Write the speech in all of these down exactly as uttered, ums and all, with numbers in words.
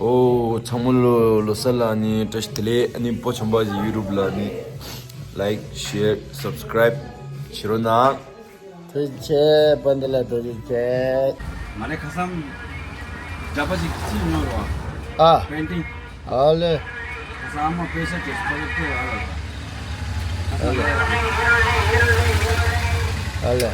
ཨོ། ཚང་མ་ལོ་ལོ་གསར་ལ་ནི་བཀྲ་ཤིས་བདེ་ལེགས། ཨ་ནི་སྤོ་ཆམ་པ་ཞིག་ཡུ་ཊུབ་ལ་ནི་ལའིཀ་ཤེར་སབ་སི་ཀ་རའིབ་བྱེད་རོགས་གནང་། ཐུགས་རྗེ་ཆེ། དཔལ་ལྡན་ལགས་ཐུགས་རྗེ་ཆེ། ང་རའི་ཁ་སང་རྒྱབ་པ་ཞིག་རྩིས་མྱོང་རོགས། ཨ། པེན་ཊིང་། ཨ་ལེ། ཁ་སང་ཨ་མ་པེ་ས་ཅེས་ཁོ་ལ་སྤྲད་ཡོད་ལ། ཁ་སང་ལས། ཨ་ལེ།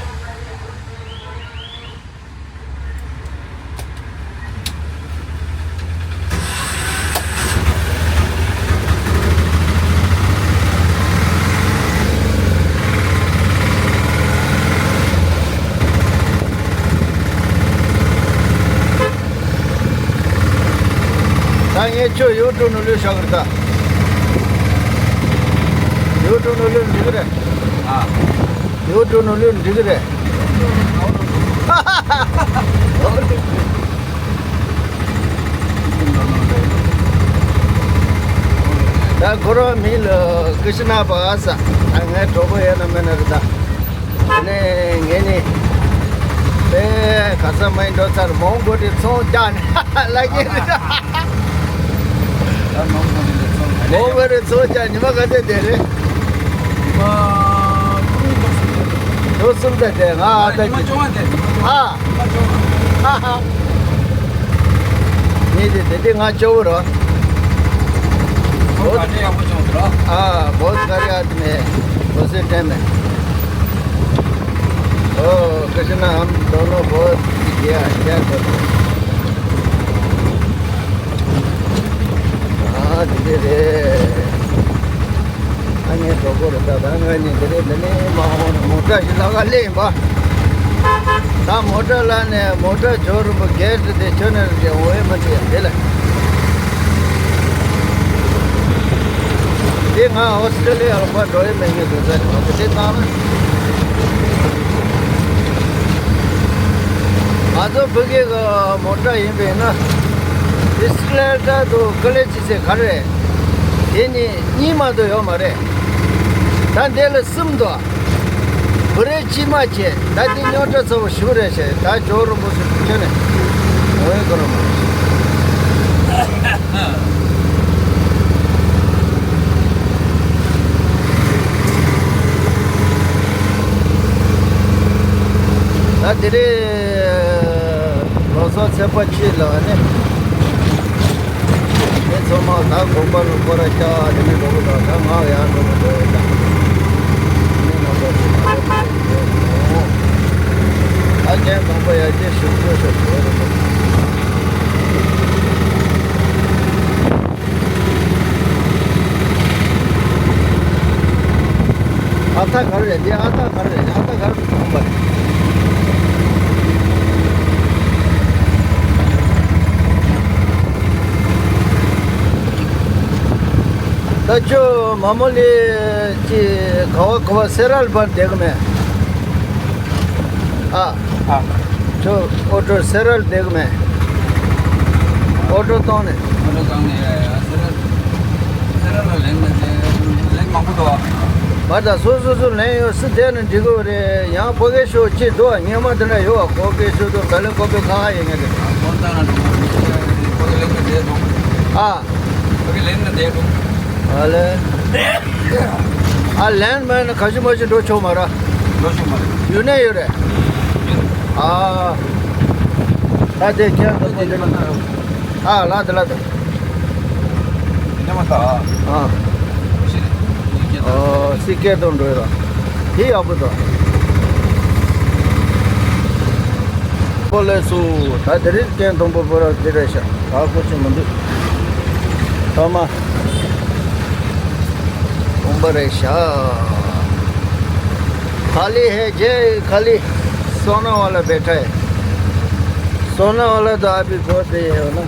ད་ངས་ཁྱོད་ཡུ་ཊུབ་ནང་ལུས་བཞག་གི་རེད་ད། ཡུ་ཊུབ་ནང་ལུས་འགྲིག་གི་རེད། ཨ། ཡུ་ཊུབ་ནང་ལུས་འགྲིག་གི་རེད། ད་ཁོ་རང་མིང་ལ་ཀི་ཤི་ན་པ་ཨ་ས། ད་ངའི་གྲོགས་པོ་ཡིན་ན་མིན་ན་རེད་ད། དེ་ནས་ངས་ནི་དེ་ག་ས་མ་ཡིན་འགྲོ་ཚར། མོན་གྷོ་དེ་ཚོང་རྒྱག་ནས་ལ་གི་རེད་ད། ད་མོན་གྷོ་དེ་ཚོང་རྒྱག་ནས། མོན་གྷོ་དེ་ཚོང་རྒྱག་ཉི་མ་ག་ཚོད་བསྡད་རེད། ཉི་མ་དྲུག་དྲུག་གསུམ་ཙམ་བསྡད། ང་ཨ་ད་ཉི་མ་བཅོ་ལྔ་བསྡད། ཨ། ཉི་མ་བཅོ་ལྔ། ངས་དེ་དེ་དེ་ང་སྐྱོ་བོ་རོ། བོད་ག་འདྲ་ཡག་པོ་བྱུང་འདུག་རོ། ཨ། བོད་ག་རེ་ཨ་དེ་ནས་བོད་སེ་ཏྲེན་མེ། ཨོ། ཀི་ཤི་ན་ཧམ་དོ་ནོ་བོད་ཀྱི་རྒྱལ་རྒྱལ་དོ། ཨ་དེ་དེ་རེད། ཨ་ངའི་གྲོགས་པོ་རེད་ད། ད་ང་གཉིས་དེ་རིང་འདི་ནས་མ་འོང་ན་མོ་ཊ་ཞིག་ལག་ག་སླེབས་ཡིན་པ། ད་མོ་ཊ་ལ་ནས་མོ་ཊ་ཇོ་རིན་པོ་གེ་སི་དེ་ཁྱོད་ནས་རེད་འོ་ཡེ་མ་འདྲི་ཡ་དེ་ལ། དེ་ང་ཨོ་སི་ཀྲི་ལི་ཡ་ལ་ཕར་འགྲོ་ཡི་མེད་ངེས་འདུག་ཟེར་ནས་དེ་བཏང་ན། ང་ཚོ་བོད་སྐད་གི་མོ་ཊ་ཡིན་པས་ན། དེ་སི་ཀི་ལེ་ཊ་དང་ཀི་ལེ་ཅི་ཟེར་ག་རེ། དེ་ནི་གཉིས་མ་གཏོགས་ཡོད་མ་རེད། ད་འདི་ལ་གསུམ་འདུག་བུ་རེ་གཅིག་མ་བྱས། ད་འདི་རྙོག་དྲ་ཚ་བོ་ཞིག་རེད་ཞེས། ད་ཇོ་རིན་པོ་ཆེ་ཁྱོད་ནས་འོས་གོ་རོ་མ། ད་དེ་རེད། ལོ་སོ་ཚེས་པ་གཅིག་ལ་ནི། དེ་ཚོ་མ་ད་དགོན་པ་ལ་སྐོར་ར་བཅར་དེ་ནས་འགྲོ་གི་འདུག་ད་ང་ཡང་འགྲོ་གི་འདུག་ད་ནི་ང་ཚོ་ད་རྒན་དང་པོ་ཡར་རྒྱས་ཞུ་རྒྱུ་ཞུ་རྒྱུ་རེད། ཨ་ཐ་ག་རེ་རེད། འདི་ཨ་ཐ་ག་རེ་རེད། ཨ་ཐ་ག་རེ་རེད། ཁོང་པ་རེད། ད་ཁྱོད་མ་མོ་ལི་ཅི་ག་བ་ག་བ་སེ་ར་ལ་ཕར་བསྡད་གི་མེད། ཨ། ཨ། ཁྱོད་ཨོ་ཊོ་སེ་ར་ལ་བསྡད་གི་མེད། ཨོ་ཊོ་བཏང་ནས། ཨོ་ཊོ་བཏང་ནས་སེ་ར་ལ། སེ་ར་ལ་ལེན་ན་དེ་ལེན་མང་པོ་འདུག་ཨ། མ་ད་སོ་སོ་སོ་ལེན་ཡོད་སུ་བསྡད་ན་འགྲིག་གི་རེད། ཡང་ཕ་གི་ཤོག་ཅིག་འདུག་ཨ། སྙན་མ་དེ་འདྲ་ཡོད་ཨ། ཕ་གི་ཤོག་དང་ག་ལེ་ཀོ་པི་ཁ་ཁ་ཡིན་ངེས་རེད། ཨ། ཁོང་ཚང་ན་འགྲོ་མ་འགྲོ་ཕ་གི་ལེན་ན་བསྡད་འགྲོ། ཨ། ཕ་གི་ལེན་ན་བསྡད་འགྲོ། ཨ་ལེ། ཨ་ལེན་མེད་ན་ག་ཞུ་མ་ཞུ་འགྲོ་ཆོག་མ་ར། འགྲོ་ཆོག་མ་རེད། ཡུན་ནན་ཡོད་རེད། ཨ། ད་དེ་ཁྱེད་ཚོ་ཁོ་དེ་མ་ན། ཨ་ལ་དེ་ལ་དེ། ཉམས་མ་ཐག་ཨ། ཨ། ཕྱིར་ཡི་གེ་དང་། ཨོ་སི་ཀེ་དང་འགྲོ་ཡོད་ར། དེ་ཡག་པོ་འདུག་ཁོ་ལས་སུ་ད་དེ་རིང་སྐྱེན་དང་པོ་པོ་ར་དེ་རེད་ཤག་ད་ཁོ་ཆེ་མི་འདུག་ཐ་མ། ཁོང་པ་རེད་ཤག खाली है जे खाली। सोने वाला बैठा है। सोने वाला तो आप ही बहुत ही है ना।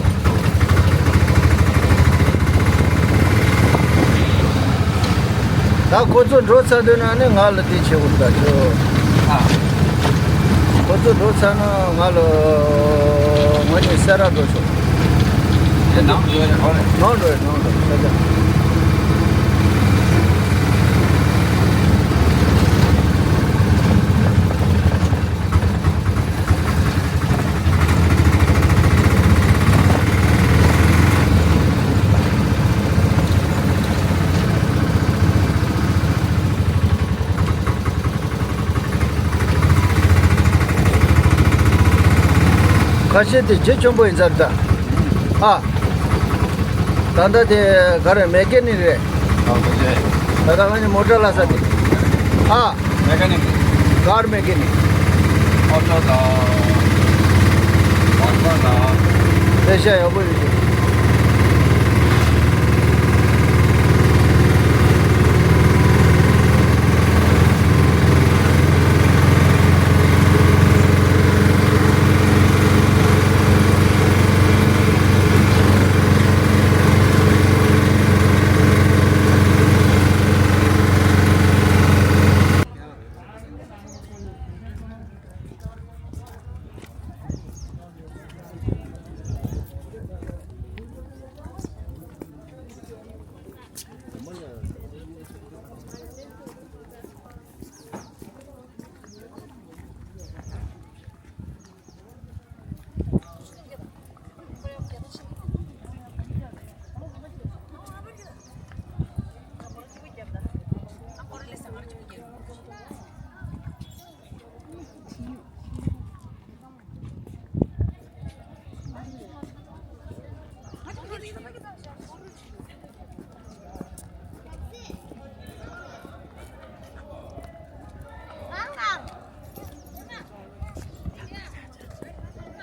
ད་ཁོ་ཚོ་འགྲོ་ཚར་དུས་ན་ནི་ང་ལ་དེ་བྱེད་དགོས་ད་ཆོ། ཨ། ཁོ་ཚོ་འགྲོ་ཚར་ན་ང་ལ་ང་ནི་སེ་ར་འགྲོ་ཆོག་དེ་ནང་དུ་ཡོད་རེད་ཁོ་རེད། ནང་འགྲོ་ནང་འགྲོ་ས་ཆ། ཨ་ཤེ་དེ་ཇེ་ཆེན་པོ་ཡིན་ས་རེད་ད། ཨ། ད་ལྟ་དེ་ག་རེ་མེ་ཀེ་ནིག་རེད། ཨ་མེ་ཀེ་ནིག་ད་ལྟ་ང་ནི་མོ་ཊ་ལ་ས་དེ། ཨ། མེ་ཀེ་ནིག་ཀར་མེ་ཀེ་ནིག་ཨོ་ཊོ་དང་། བར་པ་དང་། ལས་བྱ་ཡག་པོ་ཡོད་ཤག་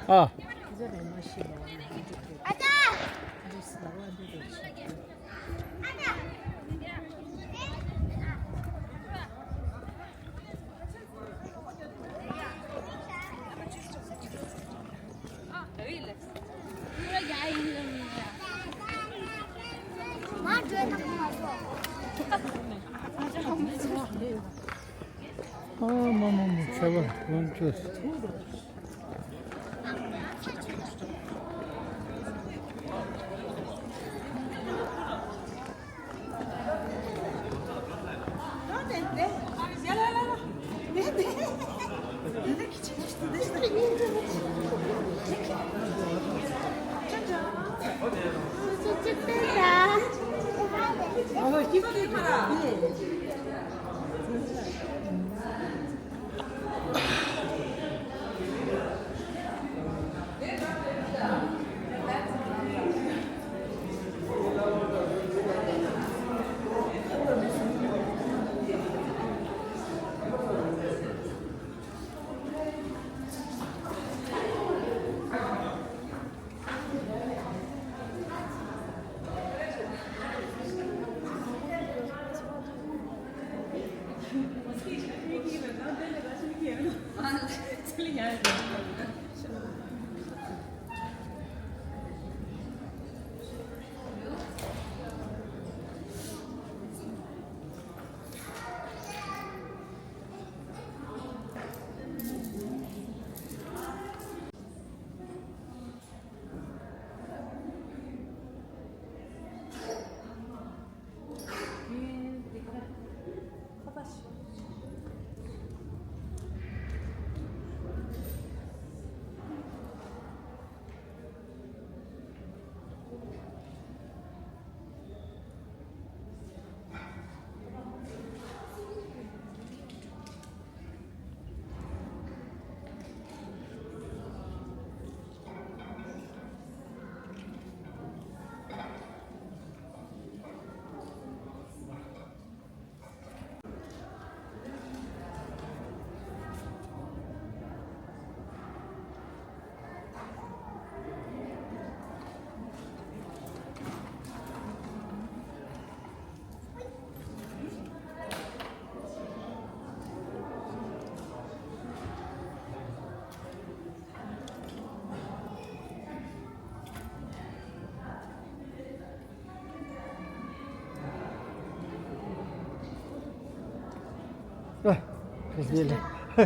ཨ། ཨ་མ་མ་མ་ཁྱད་པར་ལོངས་སྤྱོད།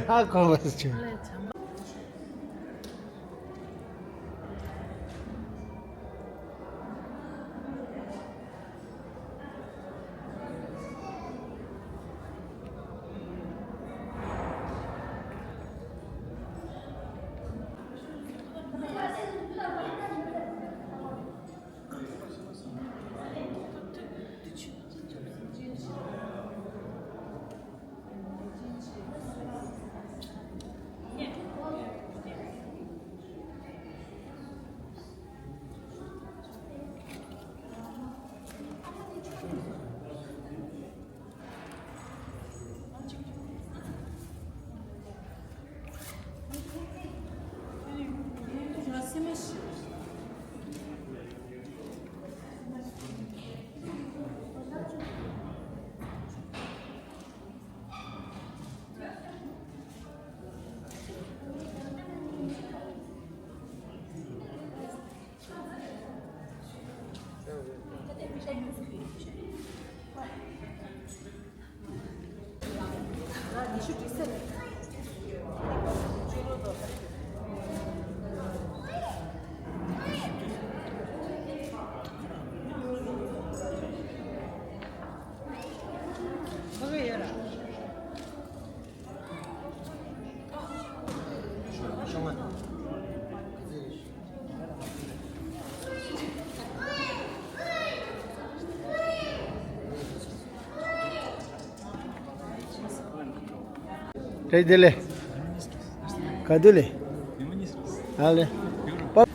ཨ། ཁོ་བ་ཆུ། རེད་དེ་ལས། ག་དུས་ལས། ཨ་ལས། པ།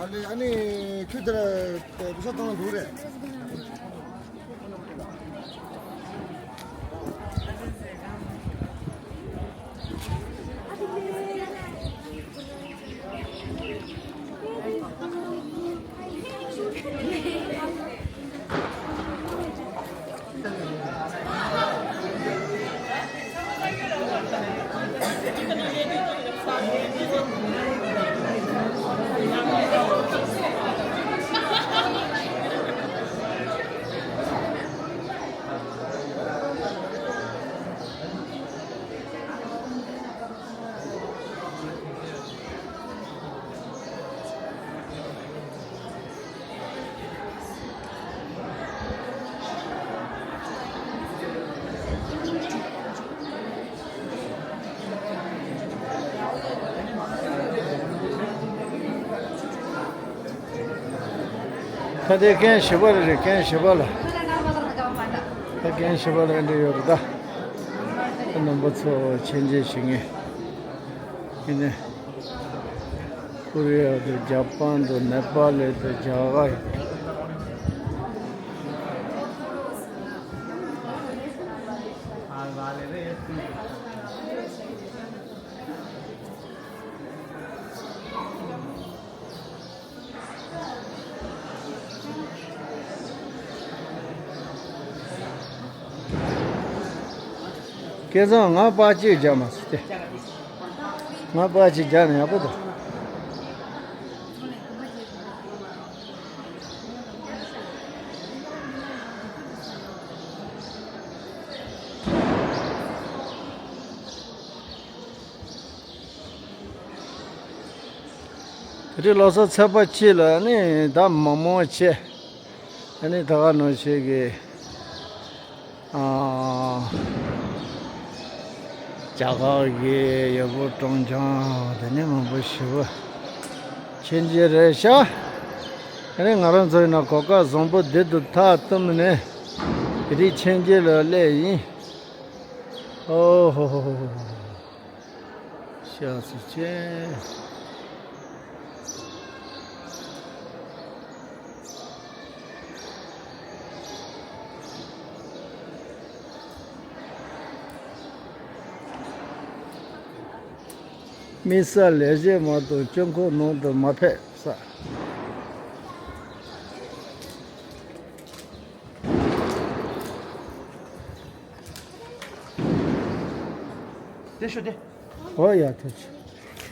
ཨ་ལེ། ཨ་ནི་ཁྱོད་དེར་བི་ཟ་བཏང་ན་འགྲོ་རེད། ད་དེ་རྐྱེན་བཞི་པ་རེད། རྐྱེན་བཞི་པ་ལ། ད་རྐྱེན་བཞི་པ་ལ་འདི་ཡོད་རེད་ད། རྣམ་པ་ཚོ་མཆན་འགྱེད་བྱེད་མཁན། ཡིན་ནའི། ཀོ་རི་ཡ་དང་ཇ་པན་དང་ནེ་པ་ལི་དང་རྒྱ་གར། སྐལ་བཟང་ང་པར་གཅིག་རྒྱག་མ་སོང་སྟེ། ང་པར་གཅིག་རྒྱག་ན་ཡག་པོ་འདུག་དེ་རིང་ལོ་གསར་ཚེས་པ་གཅིག་ལ་ནི་ད་མང་མང་བྱས། ཨ་ནི་ད་ག་ནང་བཞིན་གྱི་ཨ། རྒྱ་གར་གྱི་ཡུལ་སྐོར་སྤྲང་འཁྱམ་དེ་ནས་མང་པོ་ཞེ་པོ་མཆན་འགྱེད་རེད་ཤག་ཨ་ནི་ང་རང་ཚོ་ཡིན་ན་གོ་སྐབས་བཟང་པོ་འདི་དུ་ཐག་བཏུམས་ནས་དེ་རིང་མཆན་འགྱེད་ལ་སླེབས་ཡིན། ཨོ་ཧོ་ཧོ་ཧོ་ཧོ། ཤ་ཚ་ཅན། དམིགས་བསལ་ལས་བྱེད་མ་གཏོགས་སྤྱི་ཁོག་ནང་དུ་མ་ཕེབས་ས། དེ་ཤོད་དེ། ཨོ་ཡ་ཐུགས་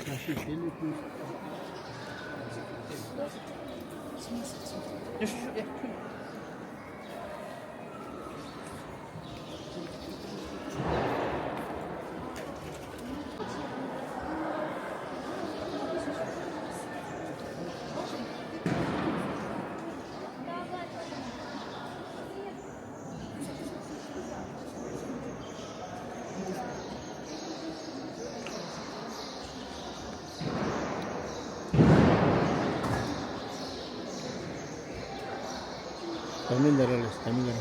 རྗེ་ཆེ། དེ་ཤོད་ཤོད་དེ། ད་མི་འདི་ར་ལས་ད་མི་འདི་ར།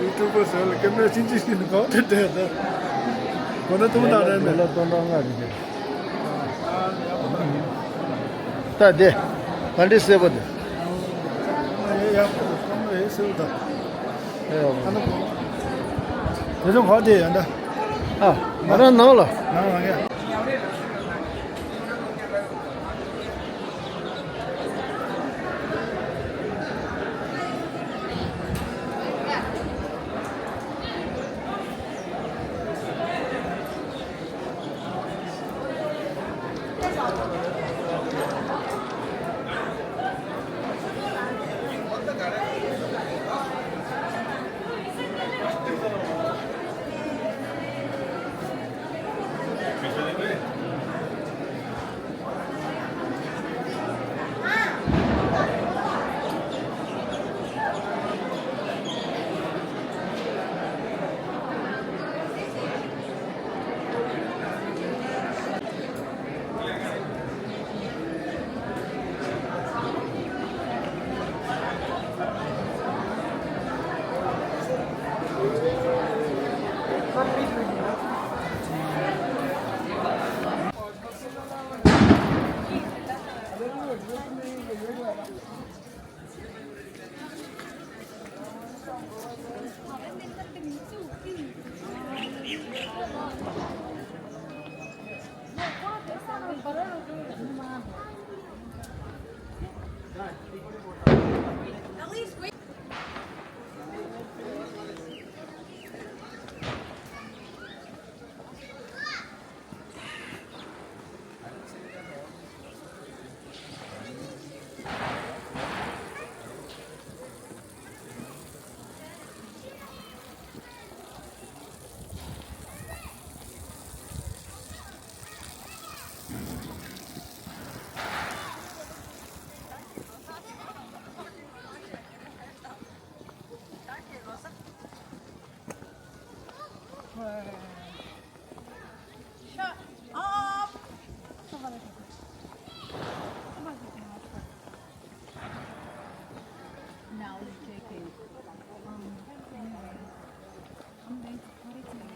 ཡུ་ཊུབ་པ་ཟེར་ལ་ཀེམ་ར་ཆུང་ཆུང་ཞིག་ནི་གོ་ཏེ་ཏེ་ད། གོ་ན་ཏུང་ད་རེད་མེད། ལ་ཏོན་ཏོན་ང་རེད། ད་དེ། ད་འདི་སེ་བ་དེ། ཡ་ཡ་ཀོ་ནོ་ཡེ་སེ་བ་ད། ཨེ་ཡོ། ཨ་ནི་གོ། དེ་ཚོ་གོ་དེ་ཡ་ད། ཨ། ང་རང་ནང་ལ། ནང་ལ་ཡ། Shut up! Now he's shaking. Um, anyway, I'm going to put it to you.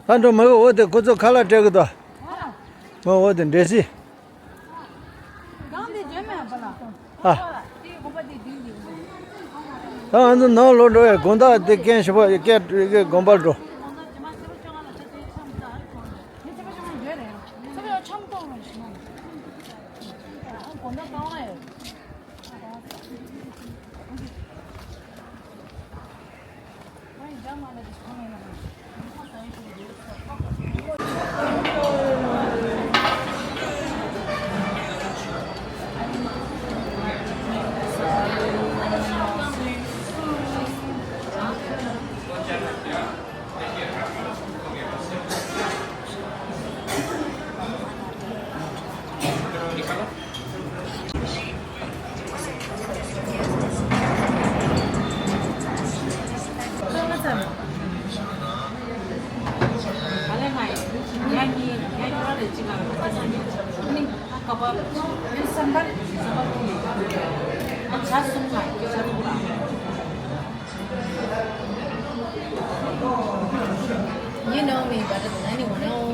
ད་འགྲོ་མི་གི་འོ་དེ་ཁོ་ཚོ་ཁ་ལག་སྤྲད་གི་འདུག་ཨ། འོ་དེ་འདྲེ་སྲིད། གང་དེ་བྱོན་མེད་པ་ལ། ཨ། དེའི་དགོན་པ་དེ་བདུན་དེ་ཡིན། ད་ང་ཚོ་ནང་ལོག་འགྲོ་བའི་དགོང་དག་དེ་རྐྱེན་ཞིག་པ་སྐད་དགོན་པར་འགྲོ། You know me better than anyone else.